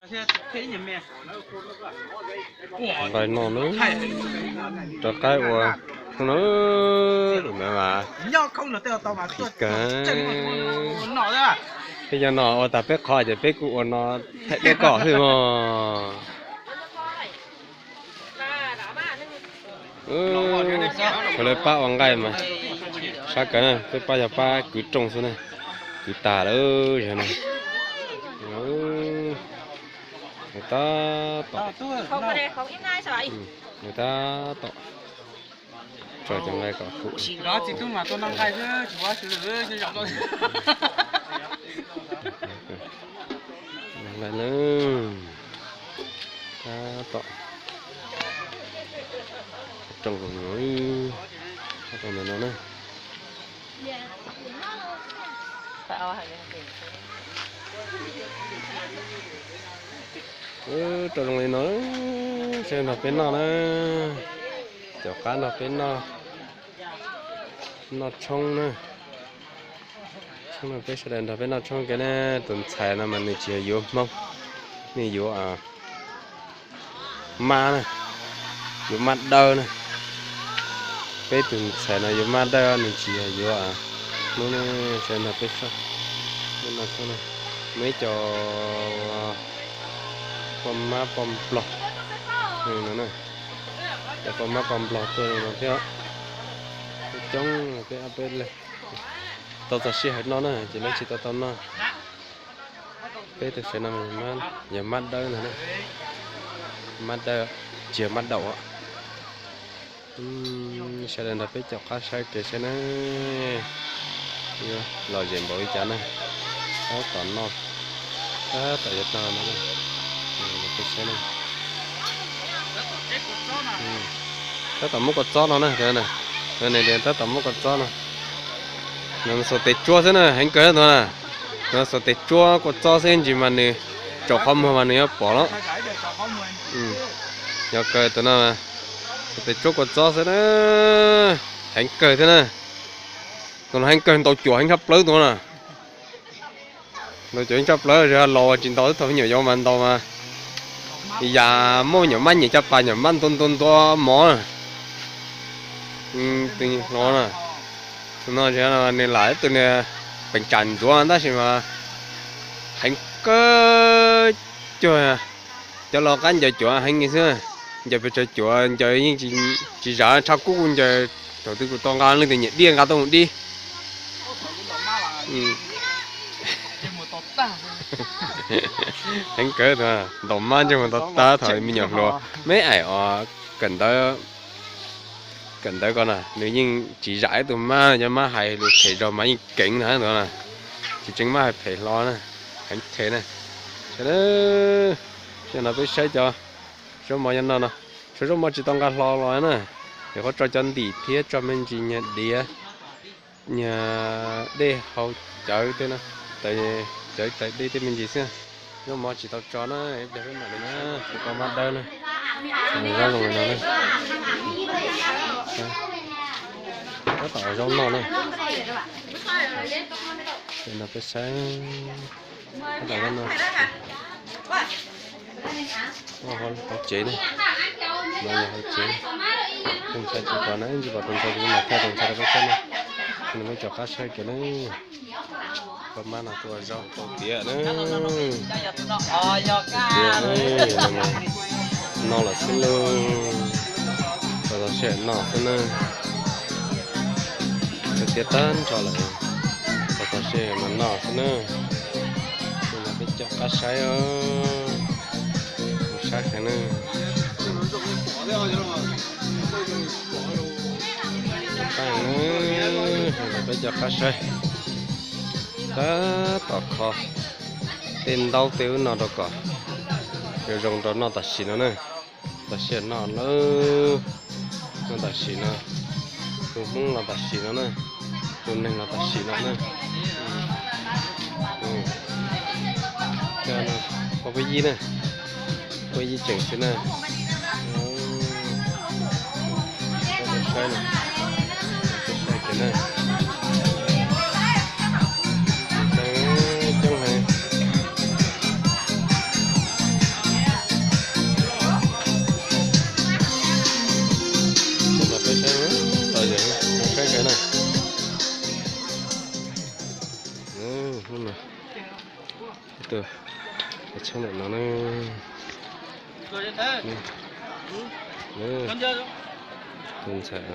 Nqaij noj na, rov qab ua no, tus ntawd mas kawg. Peb cov no ua tas peb qhov ces peb kuj ua no thaij peb kom xwb mog. Thaum lawv pab ua nqaij mas sab kawg na, peb pab yog pab kwv rooj xwb na, kwv tas lawm yog no. Nws tab tom, nws tab tom tso cov nqaij kom kub. Nqaij na, tab tom rooj zoo no, tab tom ntawm no na. Rau zoo li no, sawv daws nrog peb noj na, caum qab nrog peb noj, noj tshoob na. Tshoob no peb sawv daws nrog peb noj tshoob kiag na. Tus ntxhais no mas nws tsis yog yuav Hmoob, nws yuav mab na, yuav mab dawb na. Peb tus ntxhais no yuav mab dawb, nws tsis yog yuav Hmoob na. Sawv daws nrog peb noj tshoob na, muaj ib co poj mab poj nplog no na, cov poj mab poj nplog tuaj no thiab, coob coob peb ob peb leeg. Tau txog sij hawm noj na ces lawv tsis tau tau noj. Peb tus sawv no yog mab dawb ntag na, mab dawb, tsis yog mab daum. Sawv daws nrog peb caum qab saib kev saib na, yuav lom zem npaum li cas na. Tab tom noj, tab tom yuav tag no, peb saib na. Tab tom muab kua txob no na, tab tom muab kua txob no. Nws xuas tes tsuab xwb na, heev kawg tus no na. Nws xuas tes tsuab kua txob xwb ntsis mas nws tsaus qhov muag mas nws yuav pom lawm. Yog kawg tus no, xuas tes tsuab kua txob xwb na, heev kawg thiab na. Tus no heev kawg, ntaus cuam heev tshaj plaws tus no na. Ntaus cuam heev tshaj plaws, los tsis ntaus, thaum me nyuam yaus mas ntaus mas yam muaj nyuam mab nyiam caj pas, nyuam mab ntua ntua ntua mov na. Tus hluas no, tus no nws lam ib tug niag peem tsam ntsuav tab sis mas heev kawg cuag cov los qab ncaws cuam heev li xwb. Ncaws pes tsawg cuam ncaws yeej tsis zam, tshav kub kuj ncaws. Thaum twg kuv tau nqa leej twg nyiam dib nqa tuaj mus dib. Heev kawg, ntaus mab ntsej muag to tag thaum me nyuam hluas. Me aim os, kawm ntawv, kawm ntawv ko na nws yeej tsis zam ib tug mab, cov mab hais lus phem zog mas yeej keev na tus no na. Tsis tseem mab hais phem hlo na, heev phem na. Sawv daws, no peb saib cov zaub mov nyob no no, tshuav zaub mov tsis tau nqa hlo los na. Yog qhov tso cov ntim thiab tso me ntsis nyuag diav, nyuag dej hau cawv tej na, cawv tawv dej tej me ntsis xwb. Zaub mov tsis tau tso na, ib pliag peb mam li na, peb pab mab dawb na. Zaub zoo li no na, tab tom ua zaub noj na. Ces no peb saib, tab tom zaub noj. Hauv tsev ne, no yog hauv tsev. Tus ntxhais tsis pom na, ib ntsis pom tus ntxhais ces mam thaij tus ntxhais rau peb saib na. Nws muab cov qab saib kiag na. Pab mab no tuaj zaub tau tiav na. Tiav, no lawm xwb lauj. Tau txog sij hawm noj xwb na. Tiav tag nrho lawm, tau txog sij hawm mas noj xwb na. Peb caum qab saib os, saib heev na. Peb caum qab saib, tab tom kho tej ntaub tej ub no rau kom zoo zoo rau noj tam sim no na. Tam sim no na, noj tam sim no, tus Hmoob los tam sim no na, tus neeg los tam sim no na. Pab pab yib na, pab yib tseem xwb na. Saib na, saib kiag na. Coob heev. Tshoob ntawm no na. Tus ntxhais,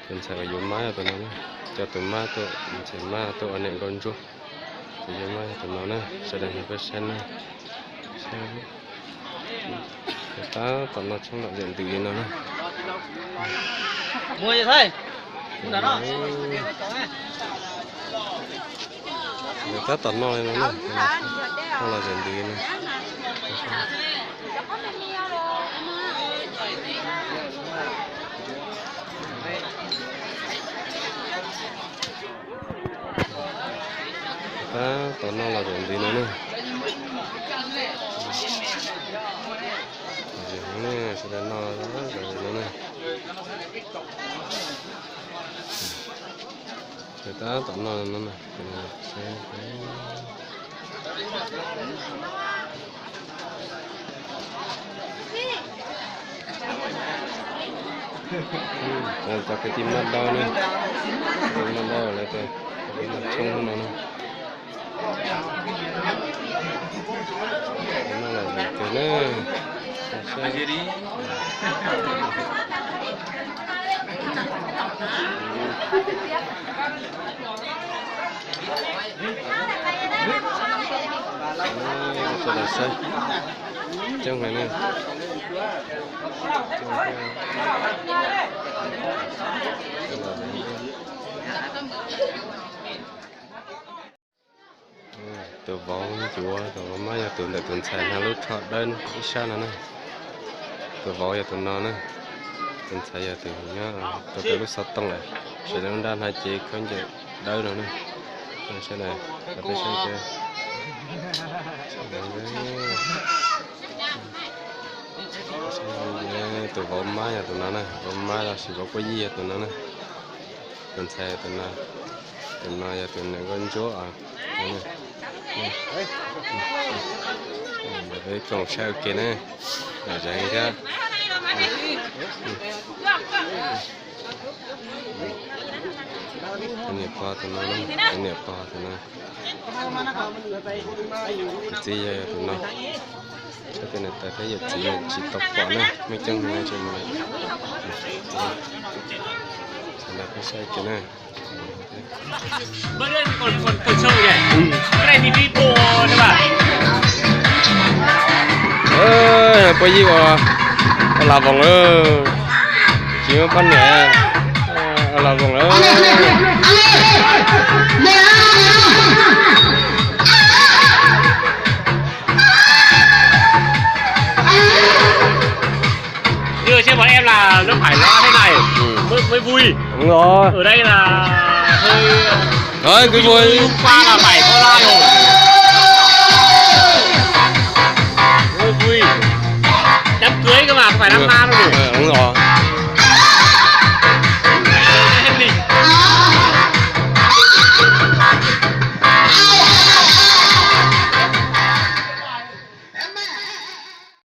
tus ntxhais uas yuav mab yog tus no na. Coj tus mab tuaj, tus ntxhais mab tuaj ua niam nkauj ntsuab. Tus yuav mab yog tus no na, sawv daws nrog peb saib na. Tab tom no tshoob los zem ntws li no na. Tab tom no li no na. Tshoob los zem ntws li no. Tab tom no los zem ntws no na. Sawv daws no na. Tab tom no no na. Cov kwv tij mab dawb na, mab dawb lawv tus tshoob no na. No los zem kawg na. Sawv daws saib coob heev na. Tus vauv yuav, tus vauv mab yog tus ntawm tus ntxhais hnav lub tsho dawb ib sab no na. Tus vauv yog tus no na. Tus ntxhais yog tus nyob rau pem lub xov tooj lawm, sawv daws lub nrab hnav cev khaub ncaws dawb no na. Sawv daws, peb saib. Tus vauv mab yog tus no na, vauv mab los sis vauv poj yig yog tus no na. Tus ntxhais tus no, tus no yog tus niam nkauj ntsuab. Peb koom saib ua ke na, lom zem thiab. Tus niam pog tus no, tus niam pog tus no. Tus txiv yog tus no. Sab tej niam tais thiab yawm txiv tsis tau pom na, muaj coob heev tsis mus lawm. Sawv daws peb saib kiag na. Poj yig ua, ua las voos, tsis muaj poj niam, ua las voos. Như ở trên bọn em là nước phải nó thế này. Ừ. Mới, mới vui. Đúng rồi. Ở đây là hơi... Đấy, cứ vui. Hôm qua là phải có la rồi. Hơi vui. Đám cưới cơ mà, không phải đám ma